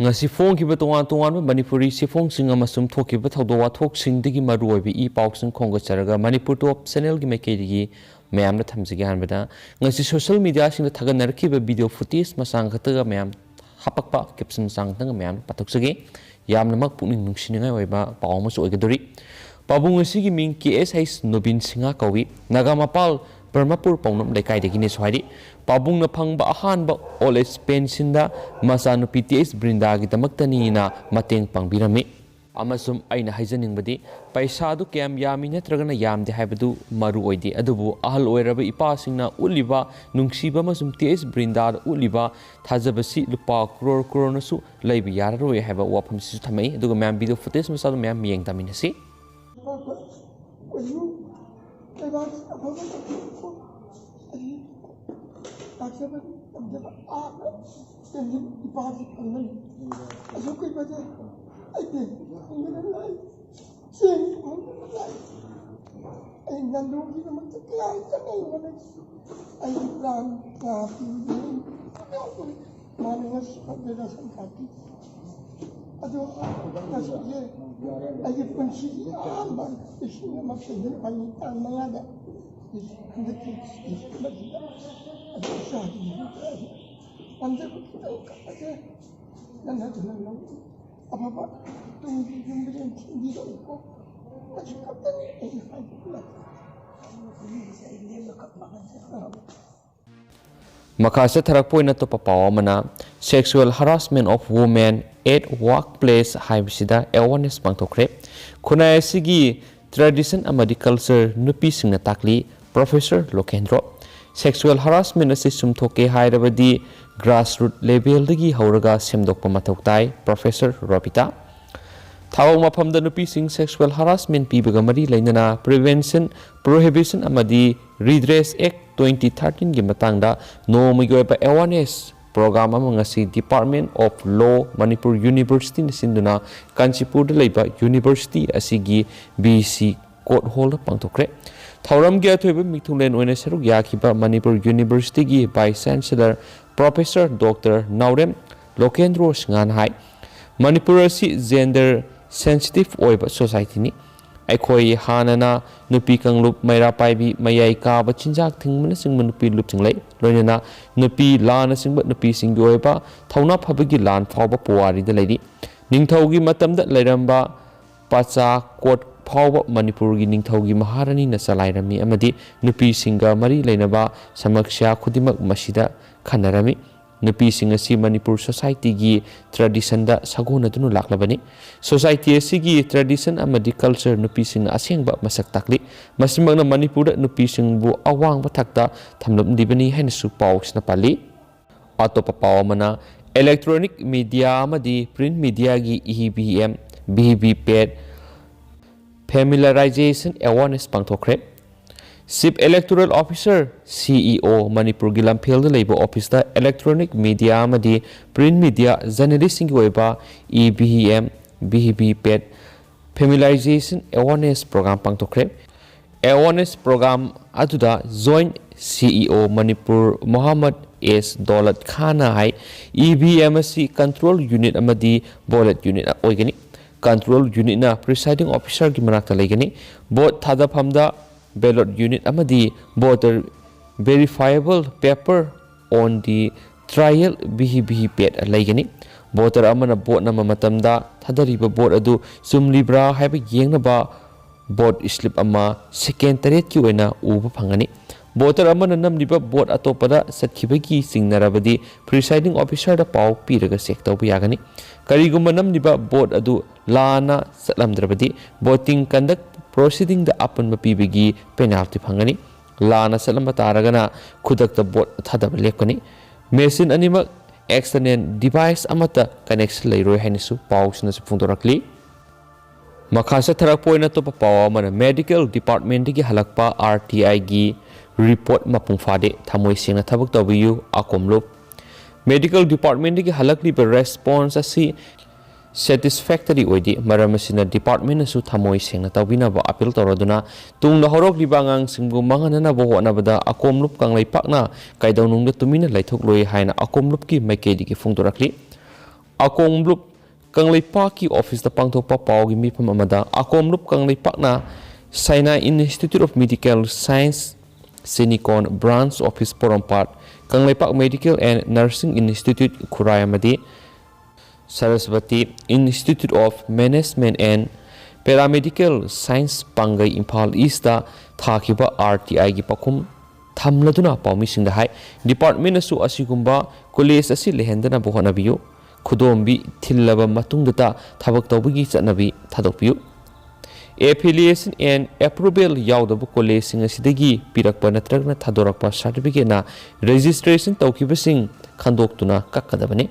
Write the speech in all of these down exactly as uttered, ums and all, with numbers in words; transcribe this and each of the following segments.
ꯉꯁꯤ ꯐꯣꯡꯈꯤꯕ ꯇꯣꯉꯥꯟ ꯇꯣꯉꯥꯟꯕ ꯃꯅꯤꯄꯨꯔꯤ ꯆꯦꯐꯣꯡꯁꯤꯡ ꯑꯃꯁꯨꯡ ꯊꯣꯛꯈꯤꯕ ꯊꯧꯗꯣꯛ ꯋꯥꯊꯣꯛꯁꯤꯡꯗꯒꯤ ꯃꯔꯨꯑꯣꯏꯕ ꯏ ꯄꯥꯎꯁꯤꯡ ꯈꯣꯝꯒꯠꯆꯔꯒ ꯃꯅꯤꯄꯨꯔ ꯇꯣꯞ ꯆꯦꯅꯦꯜꯒꯤ ꯃꯥꯏꯀꯩꯗꯒꯤ ꯃꯌꯥꯝꯗ ꯊꯝꯖꯒꯦ꯫ ꯑꯍꯥꯟꯕꯗ, ꯉꯁꯤ ꯁꯣꯁꯤꯌꯦꯜ ꯃꯤꯗꯤꯌꯥꯁꯤꯡꯗ ꯊꯥꯒꯠꯅꯔꯛꯈꯤꯕ ꯚꯤꯗꯤꯑꯣ ꯐꯨꯇꯦꯖ ꯃꯆꯥ ꯈꯛꯇꯒ ꯃꯌꯥꯝ ꯍꯥꯄꯛꯄ ꯀꯦꯞꯁꯟ ꯃꯆꯥ ꯈꯛꯇꯪꯒ ꯃꯌꯥꯝ ꯄꯥꯊꯣꯛꯆꯒꯦ꯫ ꯌꯥꯝꯅꯃꯛ ꯄꯨꯛꯅꯤꯡ ꯅꯨꯡꯁꯤꯅꯤꯡꯉꯥꯏ ꯑꯣꯏꯕ ꯄꯥꯎ ꯑꯃꯁꯨ ꯑꯣꯏꯒꯗꯧꯔꯤ꯫ ꯄꯥꯕꯨꯡ ꯑꯁꯤꯒꯤ ꯃꯤꯡ ꯀꯦ ꯑꯦꯁ ꯍꯩꯁ ꯅꯣꯕꯤꯟ ꯁꯤꯡꯍ ꯀꯧꯏ꯫ ꯅꯥꯒꯥꯃꯄꯥꯜ ꯕ꯭ꯔꯍꯃꯄꯨꯔ ꯄꯥꯎꯅꯝ ꯂꯩꯀꯥꯏꯗꯒꯤꯅꯦꯁꯨ ꯍꯥꯏꯔꯤ꯫ ꯄꯥꯕꯨꯡꯅ ꯐꯪꯕ ꯑꯍꯥꯟꯕ ꯑꯣꯜ ꯑꯦꯖ ꯄꯦꯟꯁꯤꯟꯗ ꯃꯆꯥꯅꯨꯄꯤ ꯇꯤ ꯑꯦꯁ ꯕ꯭ꯔꯤꯟꯗꯥꯒꯤꯗꯃꯛꯇꯅꯤꯅ ꯃꯇꯦꯡ ꯄꯥꯡꯕꯤꯔꯝꯃꯤ꯫ ꯑꯃꯁꯨꯡ ꯑꯩꯅ ꯍꯥꯏꯖꯅꯤꯡꯕꯗꯤ, ꯄꯩꯁꯥꯗꯨ ꯀꯌꯥꯝ ꯌꯥꯝꯃꯤ ꯅꯠꯇ꯭ꯔꯒꯅ ꯌꯥꯝꯗꯦ ꯍꯥꯏꯕꯗꯨ ꯃꯔꯨ ꯑꯣꯏꯗꯦ, ꯑꯗꯨꯕꯨ ꯑꯍꯜ ꯑꯣꯏꯔꯕ ꯏꯄꯥꯁꯤꯡꯅ ꯎꯠꯂꯤꯕ ꯅꯨꯡꯁꯤꯕ ꯑꯃꯁꯨꯡ ꯇꯤ ꯑꯦꯁ ꯕ꯭ꯔꯤꯟꯗꯥꯗ ꯎꯠꯂꯤꯕ ꯊꯥꯖꯕꯁꯤ ꯂꯨꯄꯥ ꯀ꯭ꯔꯣꯔ ꯀ꯭ꯔꯣꯔꯅꯁꯨ ꯂꯩꯕ ꯌꯥꯔꯔꯣꯏ ꯍꯥꯏꯕ ꯋꯥꯐꯝꯁꯤꯁꯨ ꯊꯝꯃꯛꯏ꯫ ꯑꯗꯨꯒ ꯃꯌꯥꯝ ꯚꯤꯗꯤꯑꯣ ꯐꯨꯇꯦꯖ ꯃꯆꯥꯗꯨ ꯃꯌꯥꯝ ꯌꯦꯡ ꯇꯥꯃꯤꯟꯅꯁꯤ꯫ ꯑꯩꯈꯣꯏꯁꯨ ꯂꯩꯕꯥꯛ ꯑꯐꯕ ꯇꯧꯊꯣꯛꯄ ꯑꯁꯤ ꯇꯥꯛꯆꯕ ꯇꯝꯖꯕ ꯑꯥꯗ ꯇꯦꯟꯖꯤꯟ ꯏꯄꯥꯁꯤ ꯐꯪꯒꯅꯤ꯫ ꯑꯁꯨꯛ ꯀꯨꯏꯕꯁꯦ ꯑꯩ ꯇꯦꯟꯖꯤꯟ ꯐꯪꯗꯅ ꯂꯥꯛꯏ, ꯆꯦꯡ ꯐꯪꯗꯅ ꯂꯥꯛꯏ꯫ ꯑꯩ ꯅꯟꯗꯣꯒꯤꯗꯃꯛꯇ ꯀꯌꯥ ꯆꯠꯅꯩ ꯍꯣꯠꯅꯩ꯫ ꯑꯩꯒꯤ ꯄ꯭ꯔꯥꯟ ꯀꯌꯥ ꯄꯤꯕꯗꯨ ꯃꯥꯅ ꯉꯁꯤ ꯐꯪꯗꯅ ꯁꯟ ꯀꯥꯞꯄꯤ꯫ ꯑꯗꯣ ꯉꯁꯤꯁꯦ ꯑꯩꯒꯤ ꯄꯨꯟꯁꯤꯒꯤ ꯑꯍꯥꯟꯕ ꯂꯤꯁꯤꯡ ꯑꯃ ꯆꯅꯤꯄꯥꯟ ꯇꯔꯥ ꯃꯉꯥꯗ ꯍꯟꯗꯛꯀꯤ ꯂꯤꯁꯤꯡ ꯑꯃꯁꯤꯗ ꯑꯗꯨ ꯏꯆꯥꯒꯤ ꯃꯍꯨꯠꯇ ꯑꯩ ꯄꯥꯝꯖꯕ ꯈꯤꯇꯪ ꯀꯠꯂꯒꯦ꯫ ꯅꯪꯅ ꯊꯨꯅ ꯂꯧ ꯑꯐꯕ ꯇꯨꯡꯒꯤ ꯌꯨꯝ ꯃꯤꯔꯦꯟ ꯊꯤꯟꯕꯤꯔꯛꯎꯀꯣ꯫ ꯑꯁꯤ ꯈꯛꯇꯅꯤ ꯑꯩ ꯍꯥꯏꯅꯤꯡꯕ꯫ ꯃꯈꯥ ꯆꯠꯊꯔꯛꯄ ꯑꯣꯏꯅ ꯑꯇꯣꯞꯄ ꯄꯥꯎ ꯑꯃꯅ, Sexual Harassment of Women at Workplace ꯍꯥꯏꯕꯁꯤꯗ ꯑꯦꯋꯥꯔꯅꯦꯁ ꯄꯥꯡꯊꯣꯛꯈ꯭ꯔꯦ꯫ ꯈꯨꯟꯅꯥꯏ ꯑꯁꯤꯒꯤ ꯇ꯭ꯔꯦꯗꯤꯁꯟ ꯑꯃꯗꯤ ꯀꯜꯆꯔ ꯅꯨꯄꯤꯁꯤꯡꯅ ꯇꯥꯛꯂꯤ꯫ ꯄ꯭ꯔꯣꯐꯦꯁꯔ ꯂꯣꯀꯦꯟꯗ꯭ꯔꯣ, ꯁꯦꯛꯁꯨꯋꯦꯜ ꯍꯔꯥꯁꯃꯦꯟ ꯑꯁꯤ ꯆꯨꯝꯊꯣꯛꯀꯦ ꯍꯥꯏꯔꯕꯗꯤ ꯒ꯭ꯔꯥꯁꯔꯨꯠ ꯂꯦꯚꯦꯜꯗꯒꯤ ꯍꯧꯔꯒ ꯁꯦꯝꯗꯣꯛꯄ ꯃꯊꯧ ꯇꯥꯏ꯫ ꯄ꯭ꯔꯣꯐꯦꯁꯔ ꯔꯣꯕꯤꯇꯥ, ꯊꯕꯛ ꯃꯐꯝꯗ ꯅꯨꯄꯤꯁꯤꯡ ꯁꯦꯛꯁꯨꯋꯦꯜ ꯍꯔꯥꯁꯃꯦꯟ ꯄꯤꯕꯒ ꯃꯔꯤ ꯂꯩꯅꯅ ꯄ꯭ꯔꯤꯚꯦꯟꯁꯟ, ꯄ꯭ꯔꯣꯍꯤꯕꯤꯁꯟ ꯑꯃꯗꯤ ꯔꯤꯗ꯭ꯔꯦꯁ ꯑꯦꯛ ꯇ꯭ꯋꯦꯟꯇꯤ ꯊꯥꯔꯇꯤꯟꯒꯤ ꯃꯇꯥꯡꯗ ꯅꯣꯡꯃꯒꯤ ꯑꯣꯏꯕ ꯑꯦꯋꯥꯔꯅꯦꯁ ꯄ꯭ꯔꯣꯒ꯭ꯔꯥꯝ ꯑꯃ ꯉꯁꯤ Department of Law, ꯃꯅꯤꯄꯨꯔ ꯌꯨꯅꯤꯚꯔꯁꯤꯇꯤꯅ ꯁꯤꯟꯗꯨꯅ ꯀꯥꯟꯆꯤꯄꯨꯔꯗ ꯂꯩꯕ ꯌꯨꯅꯤꯚꯔꯁꯤꯇꯤ ꯑꯁꯤꯒꯤ ꯕꯤ ꯁꯤ ꯀꯣꯔꯠ ꯍꯣꯜꯗ ꯄꯥꯡꯊꯣꯛꯈ꯭ꯔꯦ꯫ ꯊꯧꯔꯝꯒꯤ ꯑꯊꯣꯏꯕ ꯃꯤꯊꯨꯡꯂꯦꯟ ꯑꯣꯏꯅ ꯁꯔꯨꯛ ꯌꯥꯈꯤꯕ ꯃꯅꯤꯄꯨꯔ ꯌꯨꯅꯤꯚꯔꯁꯤꯇꯤꯒꯤ vice chancellor professor doctor Naorem Lokendra ꯁꯤꯡꯍꯅ ꯍꯥꯏ, ꯃꯅꯤꯄꯨꯔ ꯑꯁꯤ gender sensitive ꯑꯣꯏꯕ society ꯅꯤ꯫ ꯑꯩꯈꯣꯏ ꯍꯥꯟꯅꯅ ꯅꯨꯄꯤ ꯀꯥꯡꯂꯨꯞ, ꯃꯩꯔꯥ ꯄꯥꯏꯕꯤ, ꯃꯌꯥꯏ ꯀꯥꯕ, ꯆꯤꯟꯖꯥꯛ ꯊꯤꯡꯕꯅꯆꯤꯡꯕ ꯅꯨꯄꯤ ꯂꯨꯞꯁꯤꯡ ꯂꯩ꯫ ꯂꯣꯏꯅꯅ ꯅꯨꯄꯤ ꯂꯥꯟꯅꯆꯤꯡꯕ ꯅꯨꯄꯤꯁꯤꯡꯒꯤ ꯑꯣꯏꯕ ꯊꯧꯅꯥ ꯐꯕꯒꯤ ꯂꯥꯟ ꯐꯥꯎꯕ ꯄꯨꯋꯥꯔꯤꯗ ꯂꯩꯔꯤ꯫ ꯅꯤꯡꯊꯧꯒꯤ ꯃꯇꯝꯗ ꯂꯩꯔꯝꯕ ꯄꯥꯆꯥ ꯀꯣꯠ ꯐꯥꯎꯕ ꯃꯅꯤꯄꯨꯔꯒꯤ ꯅꯤꯡꯊꯧꯒꯤ ꯃꯍꯥꯔꯥꯅꯤꯅ ꯆꯂꯥꯏꯔꯝꯃꯤ ꯑꯃꯗꯤ ꯅꯨꯄꯤꯁꯤꯡꯒ ꯃꯔꯤ ꯂꯩꯅꯕ ꯁꯃꯁ꯭ꯌꯥ ꯈꯨꯗꯤꯡꯃꯛ ꯃꯁꯤꯗ ꯈꯟꯅꯔꯝꯃꯤ꯫ ꯅꯨꯄꯤꯁꯤꯡ ꯑꯁꯤ ꯃꯅꯤꯄꯨꯔ society ꯒꯤ tradition ꯗ ꯁꯥꯒꯣꯟꯅꯗꯨꯅ ꯂꯥꯛꯂꯕꯅꯤ꯫ Society ꯑꯁꯤꯒꯤ tradition ꯑꯃꯗꯤ culture ꯅꯨꯄꯤꯁꯤꯡꯅ ꯑꯁꯦꯡꯕ ꯃꯁꯛ ꯇꯥꯛꯂꯤ꯫ ꯃꯁꯤꯃꯛꯅ ꯃꯅꯤꯄꯨꯔꯗ ꯅꯨꯄꯤꯁꯤꯡꯕꯨ ꯑꯋꯥꯡꯕ ꯊꯥꯛꯇ ꯊꯝꯂꯝꯂꯤꯕꯅꯤ ꯍꯥꯏꯅꯁꯨ ꯄꯥꯎꯁꯤꯅ ꯄꯜꯂꯤ꯫ ꯑꯇꯣꯞꯄ ꯄꯥꯎ ꯑꯃꯅ, electronic media ꯑꯃꯗꯤ print media ꯒꯤ E V M, V V P A T familiarization awareness ꯄꯥꯡꯊꯣꯛꯈ꯭ꯔꯦ꯫ Chief Electoral Officer, C E O, ꯃꯅꯤꯄꯨꯔꯒꯤ ꯂꯝꯐꯦꯜꯗ ꯂꯩꯕ office ꯇ electronic media ꯑꯃꯗꯤ print media journalist ꯁꯤꯡꯒꯤ ꯑꯣꯏꯕ E V M, V V P A T familiarization awareness program ꯄꯥꯡꯊꯣꯛꯈ꯭ꯔꯦ꯫ Awareness program ꯑꯗꯨꯗ Joint C E O Manipur Mohammad ꯑꯦꯁ ꯗꯧꯂꯠ ꯈꯥꯟꯅ ꯍꯥꯏ, E V M ꯑꯁꯤ control unit ꯑꯃꯗꯤ ballot unit ꯑꯣꯏꯒꯅꯤ꯫ Control unit ꯅ presiding officer ꯒꯤ ꯃꯅꯥꯛꯇ ꯂꯩꯒꯅꯤ꯫ Vote ꯊꯥꯗꯐꯝꯗ ballot unit ꯑꯃꯗꯤ voter verifiable paper on the trial V V P A T ꯂꯩꯒꯅꯤ꯫ Voter ꯑꯃꯅ vote ꯅꯝꯕ ꯃꯇꯝꯗ ꯊꯥꯗꯔꯤꯕ vote ꯑꯗꯨ ꯆꯨꯝꯂꯤꯕ꯭ꯔꯥ ꯍꯥꯏꯕ ꯌꯦꯡꯅꯕ vote slip ꯑꯃ second ꯇꯔꯦꯠꯀꯤ ꯑꯣꯏꯅ ꯎꯕ ꯐꯪꯒꯅꯤ꯫ Voter ꯑꯃꯅ ꯅꯝꯂꯤꯕ vote ꯑꯇꯣꯞꯄꯗ ꯆꯠꯈꯤꯕꯒꯤ ꯆꯤꯡꯅꯔꯕꯗꯤ presiding officer ꯗ ꯄꯥꯎ ꯄꯤꯔꯒ check ꯇꯧꯕ ꯌꯥꯒꯅꯤ꯫ ꯀꯔꯤꯒꯨꯝꯕ ꯅꯝꯂꯤꯕ vote ꯑꯗꯨ ꯂꯥꯟꯅ ꯆꯠꯂꯝꯗ꯭ꯔꯕꯗꯤ voting conduct proceeding ꯗ ꯑꯄꯟꯕ ꯄꯤꯕꯒꯤ penalty ꯐꯪꯒꯅꯤ꯫ ꯂꯥꯟꯅ ꯆꯠꯂꯝꯕ ꯇꯥꯔꯒꯅ ꯈꯨꯗꯛꯇ vote ꯊꯥꯗꯕ ꯂꯦꯞꯀꯅꯤ꯫ Machine ꯑꯅꯤꯃꯛ external device ꯑꯃꯠꯇ connection ꯂꯩꯔꯣꯏ ꯍꯥꯏꯅꯁꯨ ꯄꯥꯎꯁꯤꯅꯁꯨ ꯐꯣꯡꯗꯣꯔꯛꯂꯤ꯫ ꯃꯈꯥ ꯆꯠꯊꯔꯛꯄ ꯑꯣꯏꯅ ꯑꯇꯣꯞꯄ ꯄꯥꯎ ꯑꯃꯅ, medical department ꯇꯒꯤ ꯍꯜꯂꯛꯄ R T I ꯒꯤ report ꯃꯄꯨꯡ ꯐꯥꯗꯦ, ꯊꯃꯣꯏ ꯁꯦꯡꯅ ꯊꯕꯛ ꯇꯧꯕꯤꯌꯨ, ꯑꯀꯣꯝꯂꯨꯞ꯫ Medical department ꯇꯒꯤ ꯍꯜꯂꯛꯂꯤꯕ response ꯑꯁꯤ ꯁꯦꯇꯤꯁꯐꯦꯛꯇꯔꯤ ꯑꯣꯏꯗꯦ꯫ ꯃꯔꯝ ꯑꯁꯤꯅ ꯗꯤꯄꯥꯔꯠꯃꯦꯟꯅꯁꯨ ꯊꯃꯣꯏ ꯁꯦꯡꯅ ꯇꯧꯕꯤꯅꯕ ꯑꯄꯤꯜ ꯇꯧꯔꯗꯨꯅ ꯇꯨꯡꯗ ꯍꯧꯔꯛꯂꯤꯕ ꯑꯉꯥꯡꯁꯤꯡꯕꯨ ꯃꯥꯡꯍꯟꯅꯅꯕ ꯍꯣꯠꯅꯕꯗ ꯑꯀꯣꯝꯂꯨꯞ ꯀꯪꯂꯩꯄꯥꯛꯅ ꯀꯩꯗꯧꯅꯨꯡꯗ ꯇꯨꯃꯤꯟꯅ ꯂꯩꯊꯣꯛꯂꯣꯏ ꯍꯥꯏꯅ ꯑꯀꯣꯝꯂꯨꯞꯀꯤ ꯃꯥꯏꯀꯩꯗꯒꯤ ꯐꯣꯡꯗꯣꯔꯛꯂꯤ꯫ ꯑꯀꯣꯝꯂꯨꯞ ꯀꯪꯂꯩꯄꯥꯛꯀꯤ ꯑꯣꯐꯤꯁꯇ ꯄꯥꯡꯊꯣꯛꯄ ꯄꯥꯎꯒꯤ ꯃꯤꯐꯝ ꯑꯃꯗ ꯑꯀꯣꯝꯂꯨꯞ ꯀꯪꯂꯩꯄꯥꯛꯅ Saina Institute of Medical Science, Senikon Branch Office, Porompat, Kangleipak Medical and Nursing Institute, Khurai, ꯑꯃꯗꯤ Saraswati Institute of Management and Paramedical Science, Pangei, Imphal ꯏꯁꯇ ꯊꯥꯈꯤꯕ ꯑꯥꯔ ꯇꯤ ꯑꯥꯏꯒꯤ ꯄꯥꯎꯈꯨꯝ ꯊꯝꯂꯗꯨꯅ ꯄꯥꯎꯃꯤꯁꯤꯡꯗ ꯍꯥꯏ, ꯗꯤꯄꯥꯔꯠꯃꯦꯟꯅꯁꯨ ꯑꯁꯤꯒꯨꯝꯕ ꯀꯣꯂꯦꯖ ꯑꯁꯤ ꯂꯩꯍꯟꯗꯅꯕ ꯍꯣꯠꯅꯕꯤꯌꯨ꯫ ꯈꯨꯗꯣꯝꯕꯤ ꯊꯤꯜꯂꯕ ꯃꯇꯨꯡꯗꯇ ꯊꯕꯛ ꯇꯧꯕꯒꯤ ꯆꯠꯅꯕꯤ ꯊꯥꯗꯣꯛꯄꯤꯌꯨ꯫ Affiliation and approval ꯌꯥꯎꯗꯕ ꯀꯣꯂꯦꯖꯁꯤꯡ ꯑꯁꯤꯗꯒꯤ ꯄꯤꯔꯛꯄ ꯅꯠꯇ꯭ꯔꯒꯅ ꯊꯥꯗꯣꯔꯛꯄ ꯁꯥꯔꯇꯤꯐꯤꯀꯦꯠꯅ ꯔꯦꯖꯤꯁꯇ꯭ꯔꯦꯁꯟ ꯇꯧꯈꯤꯕꯁꯤꯡ ꯈꯟꯗꯣꯛꯇꯨꯅ ꯀꯛꯀꯗꯕꯅꯤ꯫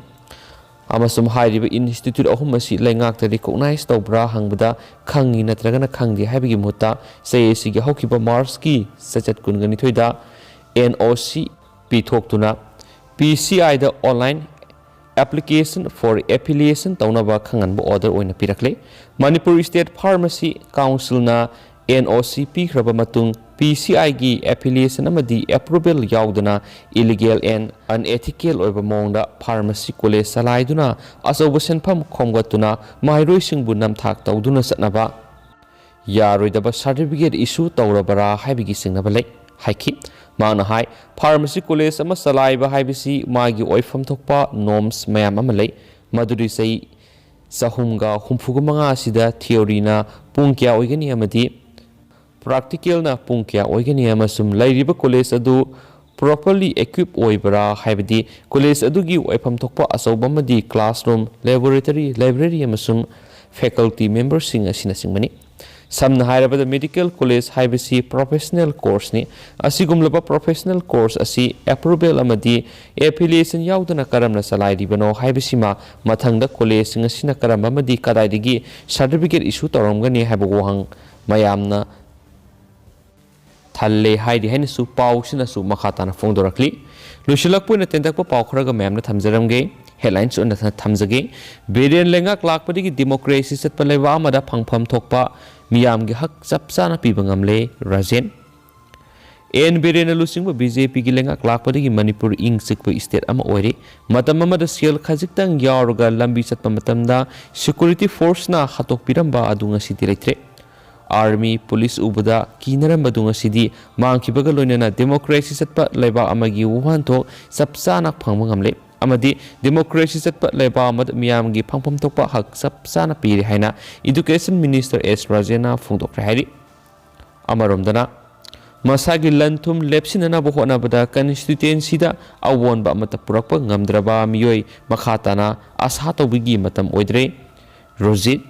ꯑꯃꯁꯨꯡ ꯍꯥꯏꯔꯤꯕ ꯏꯟꯁꯇꯤꯇ꯭ꯌꯨꯠ ꯑꯍꯨꯝ ꯑꯁꯤ ꯂꯩꯉꯥꯛꯇ ꯔꯤꯀꯣꯛꯅꯥꯏꯖ ꯇꯧꯕ꯭ꯔꯥ ꯍꯪꯕꯗ ꯈꯪꯉꯤ ꯅꯠꯇ꯭ꯔꯒꯅ ꯈꯪꯗꯦ ꯍꯥꯏꯕꯒꯤ ꯃꯍꯨꯠꯇ ꯆꯍꯤ ꯑꯁꯤꯒꯤ ꯍꯧꯈꯤꯕ ꯃꯥꯔꯆꯀꯤ ꯆꯩꯆꯠ ꯀꯨꯟꯒ ꯅꯤꯊꯣꯏꯗ ꯑꯦꯟ ꯑꯣ ꯁꯤ ꯄꯤꯊꯣꯛꯇꯨꯅ ꯄꯤ ꯁꯤ ꯑꯥꯏꯗ online application for affiliation ꯇꯧꯅꯕ ꯈꯪꯍꯟꯕ ꯑꯣꯔꯗꯔ ꯑꯣꯏꯅ ꯄꯤꯔꯛꯂꯦ꯫ ꯃꯅꯤꯄꯨꯔ ꯁ꯭ꯇꯦꯠ ꯐꯥꯔꯃꯥꯁꯤ ꯀꯥꯎꯟꯁꯤꯜꯅ ꯑꯦꯟ ꯑꯣ ꯁꯤ ꯄꯤꯈ꯭ꯔꯕ ꯃꯇꯨꯡ ꯄꯤ ꯁꯤ ꯑꯥꯏꯒꯤ affiliation ꯑꯃꯗꯤ approval ꯌꯥꯎꯗꯅ illegal and unethical ꯑꯣꯏꯕ ꯃꯑꯣꯡꯗ ꯐꯥꯔꯃꯥꯁꯤ ꯀꯣꯂꯦꯖ ꯆꯂꯥꯏꯗꯨꯅ ꯑꯆꯧꯕ ꯁꯦꯟꯐꯝ ꯈꯣꯝꯒꯠꯇꯨꯅ ꯃꯍꯩꯔꯣꯏꯁꯤꯡꯕꯨ ꯅꯝꯊꯥꯛ ꯇꯧꯗꯨꯅ ꯆꯠꯅꯕ ꯌꯥꯔꯣꯏꯗꯕ ꯁꯥꯔꯇꯤꯐꯤꯀꯦꯠ ꯏꯁꯨ ꯇꯧꯔꯕꯔꯥ ꯍꯥꯏꯕꯒꯤ ꯆꯤꯡꯅꯕ ꯂꯩ ꯍꯥꯏꯈꯤ꯫ ꯃꯍꯥꯛꯅ ꯍꯥꯏ, ꯐꯥꯔꯃꯥꯁꯤ ꯀꯣꯂꯦꯖ ꯑꯃ ꯆꯂꯥꯏꯕ ꯍꯥꯏꯕꯁꯤ ꯃꯥꯒꯤ ꯑꯣꯏꯐꯝ ꯊꯣꯛꯄ ꯅꯣꯔꯝꯁ ꯃꯌꯥꯝ ꯑꯃ ꯂꯩ, ꯃꯗꯨꯗꯤ ꯆꯍꯤ ꯆꯍꯨꯝꯒ ꯍꯨꯝꯐꯨꯒ ꯃꯉꯥ ꯑꯁꯤꯗ ꯊꯤꯑꯣꯔꯤꯅ ꯄꯨꯡ ꯀꯌꯥ ꯑꯣꯏꯒꯅꯤ ꯑꯃꯗꯤ ꯄ꯭ꯔꯥꯛꯇꯤꯀꯦꯜꯅ ꯄꯨꯡ ꯀꯌꯥ ꯑꯣꯏꯒꯅꯤ ꯑꯃꯁꯨꯡ ꯂꯩꯔꯤꯕ ꯀꯣꯂꯦꯖ ꯑꯗꯨ ꯄ꯭ꯔꯣꯄꯔꯂꯤ ꯏꯀ꯭ꯋꯤꯞ ꯑꯣꯏꯕ꯭ꯔꯥ ꯍꯥꯏꯕꯗꯤ ꯀꯣꯂꯦꯖ ꯑꯗꯨꯒꯤ ꯑꯣꯏꯐꯝ ꯊꯣꯛꯄ ꯑꯆꯧꯕ ꯑꯃꯗꯤ ꯀ꯭ꯂꯥꯁꯔꯨꯝ, ꯂꯦꯕꯣꯔꯦꯇꯔꯤ, ꯂꯥꯏꯕ꯭ꯔꯦꯔꯤ ꯑꯃꯁꯨꯡ ꯐꯦꯀꯜꯇꯤ ꯃꯦꯝꯕꯔꯁꯤꯡ ꯑꯁꯤꯅꯆꯤꯡꯕꯅꯤ꯫ ꯁꯝꯅ ꯍꯥꯏꯔꯕꯗ, ꯃꯦꯗꯤꯀꯦꯜ ꯀꯣꯂꯦꯖ ꯍꯥꯏꯕꯁꯤ ꯄ꯭ꯔꯣꯐꯦꯁꯅꯦꯜ ꯀꯣꯔꯁꯅꯤ꯫ ꯑꯁꯤꯒꯨꯝꯂꯕ ꯄ꯭ꯔꯣꯐꯦꯁꯅꯦꯜ ꯀꯣꯔꯁ ꯑꯁꯤ ꯑꯦꯄ꯭ꯔꯨꯚꯦꯜ ꯑꯃꯗꯤ ꯑꯦꯐꯤꯂꯤꯌꯦꯁꯟ ꯌꯥꯎꯗꯅ ꯀꯔꯝꯅ ꯆꯂꯥꯏꯔꯤꯕꯅꯣ ꯍꯥꯏꯕꯁꯤꯃ ꯃꯊꯪꯗ ꯀꯣꯂꯦꯖꯁꯤꯡ ꯑꯁꯤꯅ ꯀꯔꯝꯕ ꯑꯃꯗꯤ ꯀꯗꯥꯏꯗꯒꯤ ꯁꯥꯔꯇꯤꯐꯤꯀꯦꯠ ꯏꯁꯨ ꯇꯧꯔꯝꯒꯅꯤ ꯍꯥꯏꯕ ꯋꯥꯍꯪ ꯃꯌꯥꯝꯅ ꯊꯜꯂꯦ ꯍꯥꯏꯔꯤ ꯍꯥꯏꯅꯁꯨ ꯄꯥꯎꯁꯤꯅꯁꯨ ꯃꯈꯥ ꯇꯥꯅ ꯐꯣꯡꯗꯣꯔꯛꯂꯤ꯫ ꯂꯣꯏꯁꯤꯜꯂꯛꯄ ꯑꯣꯏꯅ ꯇꯦꯟꯇꯛꯄ ꯄꯥꯎ ꯈꯔꯒ ꯃꯌꯥꯝꯗ ꯊꯝꯖꯔꯝꯒꯦ꯫ ꯍꯦꯗꯂꯥꯏꯟꯁ ꯑꯣꯏꯅ ꯊ-, ꯊꯝꯖꯒꯦ꯫ ꯕꯤꯔꯦꯟ ꯂꯩꯉꯥꯛ ꯂꯥꯛꯄꯗꯒꯤ ꯗꯦꯃꯣꯀ꯭ꯔꯦꯁꯤ ꯆꯠꯄ ꯂꯩꯕꯥꯛ ꯑꯃꯗ ꯐꯪꯐꯝ ꯊꯣꯛꯄ ꯃꯤꯌꯥꯝꯒꯤ ꯍꯛ ꯆꯞ ꯆꯥꯅ ꯄꯤꯕ ꯉꯝꯂꯦ, ꯔꯥꯖꯦꯟ꯫ ꯑꯦꯟ ꯕꯤꯔꯦꯟꯅ ꯂꯨꯆꯤꯡꯕ ꯕꯤ ꯖꯦ ꯄꯤꯒꯤ ꯂꯩꯉꯥꯛ ꯂꯥꯛꯄꯗꯒꯤ ꯃꯅꯤꯄꯨꯔ ꯏꯪ ꯆꯤꯛꯄ ꯁ꯭ꯇꯦꯠ ꯑꯃ ꯑꯣꯏꯔꯦ꯫ ꯃꯇꯝ ꯑꯃꯗ ꯁꯦꯜ ꯈꯖꯤꯛꯇꯪ ꯌꯥꯎꯔꯒ ꯂꯝꯕꯤ ꯆꯠꯄ ꯃꯇꯝꯗ ꯁꯦꯀ꯭ꯌꯨꯔꯤꯇꯤ ꯐꯣꯔꯁꯅ ꯍꯥꯠꯇꯣꯛꯄꯤꯔꯝꯕ ꯑꯗꯨ ꯉꯁꯤꯗꯤ ꯂꯩꯇ꯭ꯔꯦ꯫ ꯑꯥꯔꯃꯤ, ꯄꯨꯂꯤꯁ ꯎꯕꯗ ꯀꯤꯅꯔꯝꯕꯗꯨ ꯉꯁꯤꯗꯤ ꯃꯥꯡꯈꯤꯕꯒ ꯂꯣꯏꯅꯅ ꯗꯦꯃꯣꯀ꯭ꯔꯦꯁꯤ ꯆꯠꯄ ꯂꯩꯕꯥꯛ ꯑꯃꯒꯤ ꯋꯥꯍꯟꯊꯣꯛ ꯆꯞ ꯆꯥꯅ ꯐꯪꯕ ꯉꯝꯂꯦ꯫ ꯑꯃꯗꯤ ꯗꯦꯃꯣꯀ꯭ꯔꯦꯁꯤ ꯆꯠꯄ ꯂꯩꯕꯥꯛ ꯑꯃꯗ ꯃꯤꯌꯥꯝꯒꯤ ꯐꯪꯐꯝ ꯊꯣꯛꯄ ꯍꯛ ꯆꯞ ꯆꯥꯅ ꯄꯤꯔꯦ ꯍꯥꯏꯅ ꯏꯗꯨꯀꯦꯁꯟ ꯃꯤꯅꯤꯁꯇꯔ ꯑꯦꯁ ꯔꯥꯖꯦꯟꯅ ꯐꯣꯡꯗꯣꯛꯈ꯭ꯔꯦ ꯍꯥꯏꯔꯤ꯫ ꯑꯃꯔꯣꯝꯗꯅ, ꯃꯁꯥꯒꯤ ꯂꯟ ꯊꯨꯝ ꯂꯦꯞꯁꯤꯟꯅꯅꯕ ꯍꯣꯠꯅꯕꯗ ꯀꯟꯁꯇꯤꯇ꯭ꯌꯨꯑꯦꯟꯁꯤꯗ ꯑꯑꯣꯟꯕ ꯑꯃꯠꯇ ꯄꯨꯔꯛꯄ ꯉꯝꯗ꯭ꯔꯕ ꯃꯤꯑꯣꯏ ꯃꯈꯥ ꯇꯥꯅ ꯑꯁꯥ ꯇꯧꯕꯒꯤ ꯃꯇꯝ ꯑꯣꯏꯗ꯭ꯔꯦ꯫ ꯔꯣꯖꯤꯠ,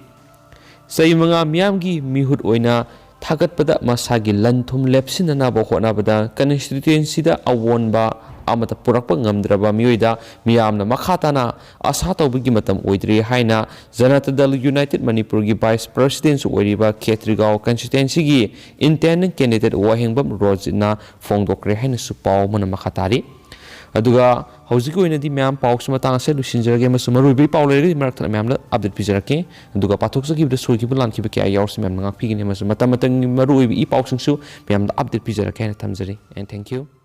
ꯆꯍꯤ ꯃꯉꯥ ꯃꯤꯌꯥꯝꯒꯤ ꯃꯤꯍꯨꯠ ꯑꯣꯏꯅ ꯊꯥꯒꯠꯄꯗ ꯃꯁꯥꯒꯤ ꯂꯟ ꯊꯨꯝ ꯂꯦꯞꯁꯤꯟꯅꯅꯕ ꯍꯣꯠꯅꯕꯗ ꯀꯟꯁꯇꯤꯇ꯭ꯌꯨꯑꯦꯟꯁꯤꯗ ꯑꯑꯣꯟꯕ ꯑꯃꯠꯇ ꯄꯨꯔꯛꯄ ꯉꯝꯗ꯭ꯔꯕ ꯃꯤꯑꯣꯏꯗ ꯃꯤꯌꯥꯝꯅ ꯃꯈꯥ ꯇꯥꯅ ꯑꯁꯥ ꯇꯧꯕꯒꯤ ꯃꯇꯝ ꯑꯣꯏꯗ꯭ꯔꯤ ꯍꯥꯏꯅ ꯖꯅꯇꯥ ꯗꯜ ꯌꯨꯅꯥꯏꯇꯦꯗ ꯃꯅꯤꯄꯨꯔꯒꯤ ꯚꯥꯏꯁ ꯄ꯭ꯔꯁꯤꯗꯦꯟꯁꯨ ꯑꯣꯏꯔꯤꯕ ꯈꯦꯇ꯭ꯔꯤꯒꯥꯎ ꯀꯟꯁꯇꯤꯇ꯭ꯌꯨꯑꯦꯟꯁꯤꯒꯤ ꯏꯟꯇꯦꯟꯗꯤꯡ ꯀꯦꯟꯗꯤꯗꯦꯠ ꯋꯥꯍꯦꯡꯕꯝ ꯔꯣꯖꯤꯠꯅ ꯐꯣꯡꯗꯣꯛꯈ꯭ꯔꯦ ꯍꯥꯏꯅꯁꯨ ꯄꯥꯎ ꯑꯃꯅ ꯃꯈꯥ ꯇꯥꯔꯤ꯫ ꯑꯗꯨꯒ ꯍꯧꯖꯤꯛꯀꯤ ꯑꯣꯏꯅꯗꯤ ꯃꯌꯥꯝ ꯄꯥꯎꯁꯤ ꯃꯇꯥꯡ ꯑꯁꯤꯗ ꯂꯣꯏꯁꯤꯟꯖꯔꯒꯦ ꯑꯃꯁꯨꯡ ꯃꯔꯨꯑꯣꯏꯕ ꯄꯥꯎ ꯂꯩꯔꯒꯗꯤ ꯃꯔꯛ ꯊꯠꯅ ꯃꯌꯥꯝꯗ ꯑꯞꯗꯦꯠ ꯄꯤꯖꯔꯛꯀꯦ꯫ ꯑꯗꯨꯒ ꯄꯥꯊꯣꯛꯆꯈꯤꯕꯗ ꯁꯣꯏꯈꯤꯕ ꯂꯥꯟꯈꯤꯕ ꯀꯌꯥ ꯌꯥꯎꯔꯁꯨ ꯃꯌꯥꯝꯅ ꯉꯥꯛꯄꯤꯒꯅꯤ ꯑꯃꯁꯨꯡ ꯃꯇꯝ ꯃꯇꯝꯒꯤ ꯃꯔꯨꯑꯣꯏꯕ ꯏ ꯄꯥꯎꯁꯤꯡꯁꯨ ꯃꯌꯥꯝꯗ ꯑꯞꯗꯦꯠ ꯄꯤꯖꯔꯛꯀꯦ ꯍꯥꯏꯅ ꯊꯝꯖꯔꯤ꯫ And thank you.